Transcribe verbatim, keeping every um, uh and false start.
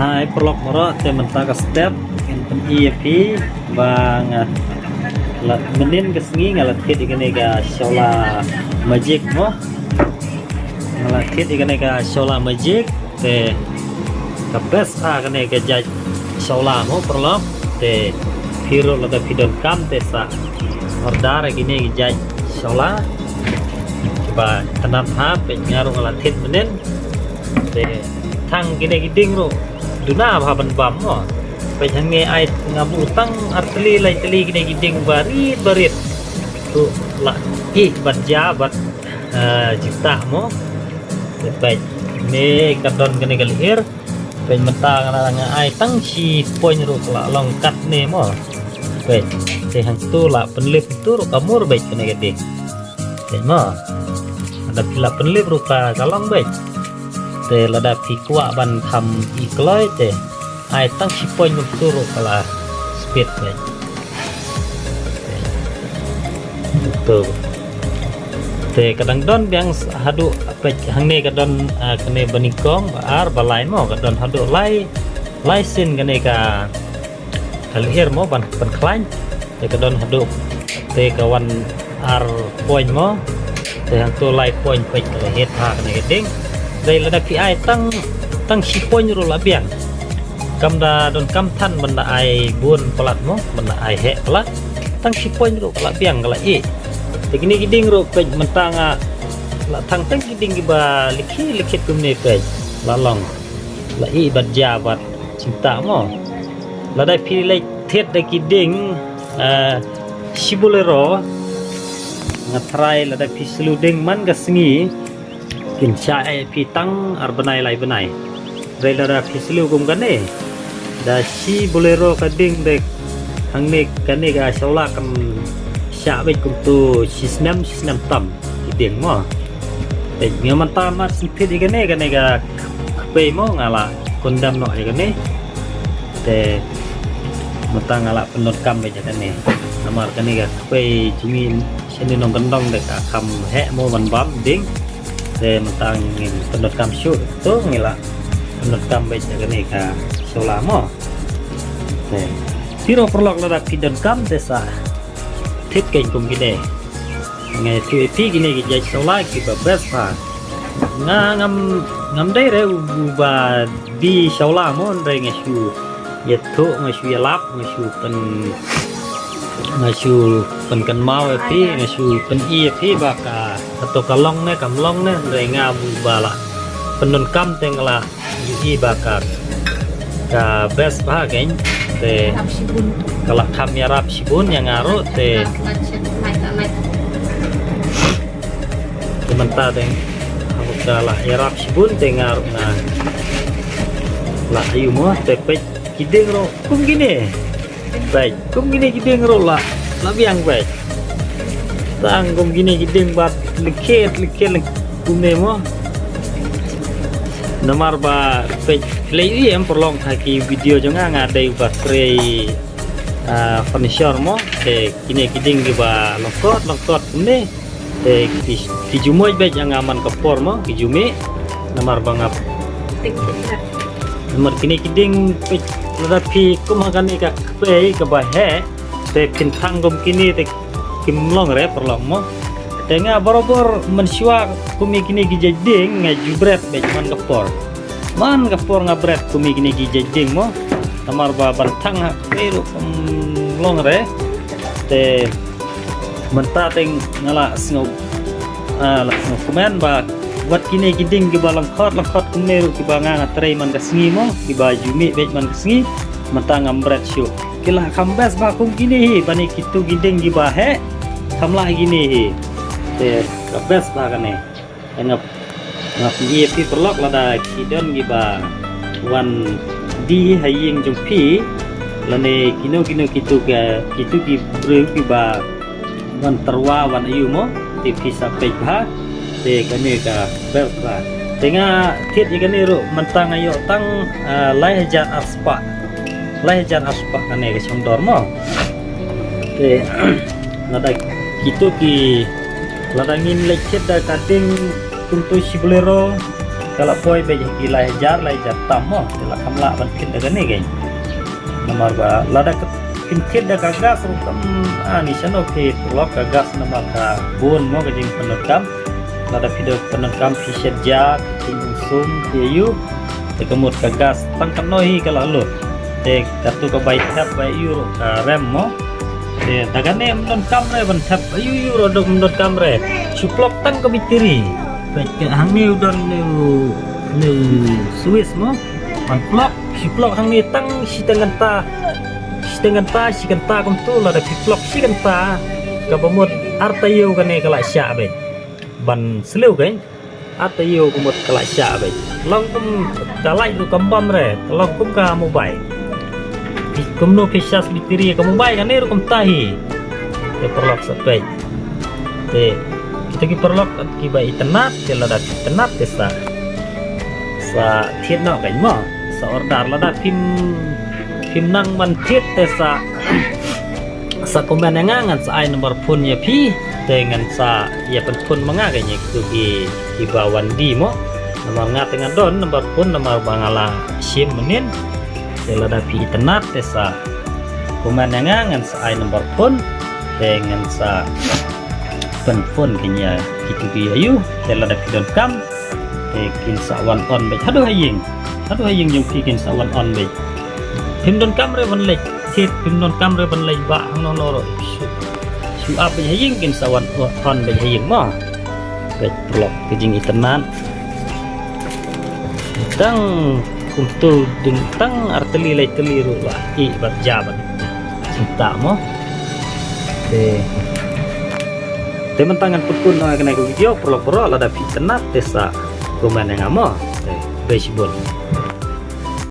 Hai paralok maro, te mynta ka step ngan pyni ïa phi ba nga la mynnin ka sngi nga la thied ïa kane ka shawla magic mo. Nga la thied ïa kane ka shawla magic, te ka best ha kane ka jait shawla mo paralok. Te phi ruh lada phi donkam te sa order ïa kine ki jait shawla ba tnat ha. Peit nga ruh nga la thied mynnin. Te tang kine ki dieng ruh duna bha ban bam mo. Peit hangne ai nga buh tang ar tylli lai tylli kine ki dieng barit barit. Tu la ih bad ja bad jita mo. Peit ne ka don kane ka lyer. Peit mynta nga ai tang shi point ruh ka la long kat ne mo. Peit te hangtu la pynlip tu ruh ka mur beit kane ka dieng. Peit mo. Lada phi la pynlip ruh ka long beit. Te lada phi kwah ban kham i kloi te ai tang shi point ruh tu ruh ka la spit beit. Tu. Te ka dang don biang haduh peit hangne ka don kane ba nyngkong ba ar ba lai mo ka don haduh lai lai sien kane ka ka lyer mo ban pynkhlaiñ. Te ka don haduh te ka wan ar point mo. Te hangtu lai point peit ka la hiar ha kane ka dieng. Dei lada phi ai tang tang shi point ruh la biang. Kam da donkam than ban da ai bun palat mo, ban da ai heh palat. Tang shi point ruh ka la biang ka la ih. Te kine ki dieng ruh peit mynta nga la thang tang ki dieng kiba likhit likhit kumne peit la long la ih bad ja bad jingtah mo. Lada phi leit thied da ki dieng shi bolero nga tharai lada phi slu dieng man ka sngi kin shah ïa phi tang ar bnai lai bnai. Hynrei lada phi slu kum kane da shi bolero ka dieng de hangne kane ka shawla kan shah beit kumtu shi snem shi snem tam ki dieng mo. Te nga mynta mat sngewthuh ïa kane kane ka kpei mo nga la kondam noh ïa kane. Te mynta nga la pyndonkam beit ïa kane. Namar kane ka kpei jingin shane nongkyndong de ka kham heh mo ban bam dieng. Te mynta ngin pyndonkam shuh to ngi la pyndonkam beit ïa kane ka shawla mo. Te phi ruh paralok lada phi donkam te sa thied kein kum kine. Nga ïathuh ïa phi kine ki jait shawla kiba best bha. Nga ngam ngam dei re uba die shawla mo hynrei nga shu ïathuh nga shu ïalap nga shu pyn nga shu pynkynmaw ïa phi nga shu pyni ïa phi ba ka kato ka long ne kam long ne hynrei nga uba la pyndonkam te nga la ïohi ba ka ka best bha kein te ka la kham ïarap shibun ïa nga ruh te te mynta te ka la ïarap shibun te nga ruh nga la ïohi mo te peit ki dieng ruh kum kine. Peit kum kine ki dieng ruh la la biang peit. Tang kum kine ki dieng bad likhit likhit kumne mo. Namar ba peit lei ïa em paralok ha ki video jong nga nga dei ba trei furniture mo. Te kine ki dieng kiba lyngkot lyngkot kumne. Te ki ju moj beit ïa nga man ka por mo ki ju mih. Namar ba nga namar kine ki dieng peit lada phi kum ha kane ka kpei kaba heh te phin thang kum kine te kim long re paralok mo. Te nga barabor mynshuwa kum ïa kine ki jait dieng nga ju bret beit man ka por. Man ka por nga bret kum ïa kine ki jait dieng mo. Namar ba ban thang ha kpei ruh kim long re. Te mynta te nga la sngew la sngewkmen ba wat kine ki dieng kiba lyngkot lyngkot kumne ruh kiba nga nga trei man ka sngi mo kiba ju mih beit man ka sngi mynta ngam bret shuh. Ki la kham best bha kum kine hi ba ne kitu ki dieng kiba heh kham lah kine hi. Te ka best bha kane. Nga nga phi paralok lada ki don kiba wan die ha ïing jong phi lane kino kino kitu ka kitu ki briew kiba wan tyrwa wan aïu mo te phi sa peit bha te kane ka best bha. Te nga thied ïa kane ruh mynta nga ïoh tang lai hajar arspah lai hajar arspah kane ka shongdor mo. Te lada kitu ki lada ngin leit thied da ka dieng kumtu shi bolero Ka la poi beit ha ki lai hajar, lai hajar tam mo. Te la kham lah ban thied da kane kein. Namar ba lada ka phin thied da ka gas ruh kam, ani shano phi paralok, ka gas namar ka bun mo ka jingpyndonkam. Lada phi da pyndonkam, phi shet ja, phi kheiñ sum, phi ïoh. Te ka mut ka gas tang katno hi ka la lut. Te katto ka bai thep bai ïoh ruh ka rem mo. Te da kane ym donkam re ban thep, ïoh ïoh ruh dang ym donkam re. Shu plug tang ka battery. Peit ka hangne u don u, u switch mo. Ban plug, shu plug hangne tang shiteng kynta. Shiteng kynta, shi kynta kumto, lada phi plug shi kynta. Kaba mut ar taïew kane ka la shah beit. Ban sliew kein. Ar taïew ka mut ka la shah beit. Long kum ka light ruh kam bam re, ka long kum ka mobile. Phi, kumno phi charge battery ka mobile kane ruh kumta hi. Te paralok sa peit. Te kita ki paralok kiba itynnad, te lada phi itynnad te sa, sa thied noh kein mo. Sa order, lada phim, phim nang ban thied te sa, sa comment ïa nga, ngan sa ai number phone ïa phi. Te ngan sa ïa pynphone ma nga kein ïa kito ki, kiba wan die mo. Namar nga te nga don number phone namar ba nga la shim mynnin. Te lada phi itynnad te sa comment ïa nga, ngan sa ai number phone. Te ngan sa pynphone kein ïa kito ki ïa u. Te lada phi donkam, te kin sa wan on beit haduh ha ïing. Haduh ha ïing jong phi kin sa wan on beit. Phim donkam re ban leit thied, phim donkam re ban leit bah hangno hangno ruh. Shu, shu ap beit ha ïing, kin sa wan on beit ha ïing mo. Beit paralok, ka jingitynnad. Tang kumto ding tang ar tylli lai tylli ruh la ïeh bad ja bad. Mynta mo. Te, te mynta ngan pynkut noh ïa kane ka video, paralok baroh, lada phi itynnad te sa comment ïa nga mo. Te, bye shibun.